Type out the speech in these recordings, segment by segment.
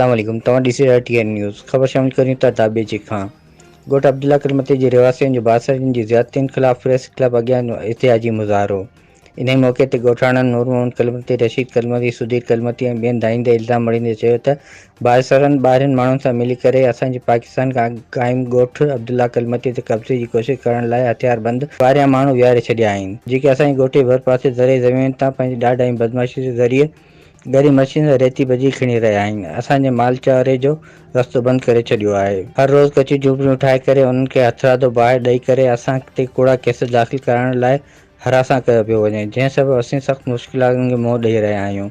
اسلام عليڪم توهان ڏسي رهيا ٽي اين نيوز خبر شامل ڪريون ٿا ڌاٻيجي کان ڳوٺ عبدالله ڪلمتي جي رهواسين جو بااثرن جي زيادتين خلاف پريس ڪلب اڳيان احتجاجي مظاهرو انهي موقعي تي ڳوٺاڻن نور محمد ڪلمتي، رشيد ڪلمتي، سڌير ڪلمتي ۽ ٻين ڌائيندي الزام مڙهيندي چيو ته بااثرن ٻاهرين ماڻهن سان ملي ڪري اسان جي پاڪستان کان اڳ قائم ڳوٺ عبدالله ڪلمتي تي قبضي جي ڪوشش ڪرڻ لاء هٿياربند ٻاهريان ماڻهو ويهاري ڇڏيا آهن جيڪي اسان جي ڳوٺ جي ڀرپاسي زرعي زمين تان پنهنجي ڏاڍ ۽ بدمعاشي ذريعي ڳري مشين سان ريتي بجري کڻي رهيا آهن. اسان جي مال چاري جو رستو بند ڪري ڇڏيو آهي. هر روز ڪچيون جهوپڙيون ٺاهي ڪري انهن کي هٿرادو باهه ڏئي ڪري اسان تي ڪوڙا ڪيس داخل ڪرائڻ لاء هراسان ڪيو پيو وڃي جنهن سبب اسين سخت مشڪلاتن کي منهن ڏئي رهيا آهيون.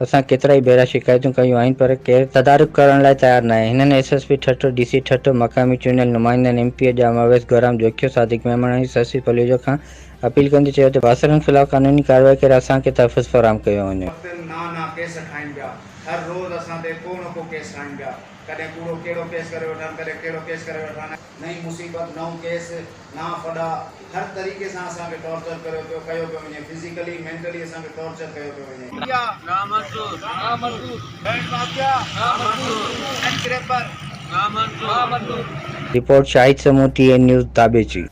اسان ڪيترائي ڀيرا شڪايتون ڪيون آهن پر ڪير تدارڪ ڪرڻ لاء تيار ناهي. هنن S S P Thatta, D C Thatta, مقامي چونڊيل نمائندن M P A Jam Awais Gharam Jokhio, Sadiq Memon ۽ Sassi Palijo کان اپيل ڪندي چيو ته بااثرن خلاف قانوني ڪارروائي ڪري اسان کي تحفظ فراهم ڪيو وڃي. وقت نوان نوان ڪيس ٺاهين پيا هر روز اسان تي ڪو نه ڪو ڪيس ٺاهين پيا ڪڏهن ڪوڙو ڪهڙو ڪيس ڪري وٺان ڪڏهن ڪهڙو ڪيس ڪري وٺان. نئين مصيبت نئون ڪيس نوان ڦڏا هر طريقي سان اسان کي ٽارچر ڪريو پيو ڪيو پيو وڃي فزيڪلي مينٽلي اسان کي ٽارچر ڪيو پيو وڃي. نامنظور نامنظور لينڊ مافيا نامنظور لينڊ گريبر نامنظور نامنظور. Report, Shahid Samoon, T N news, Dhabeji.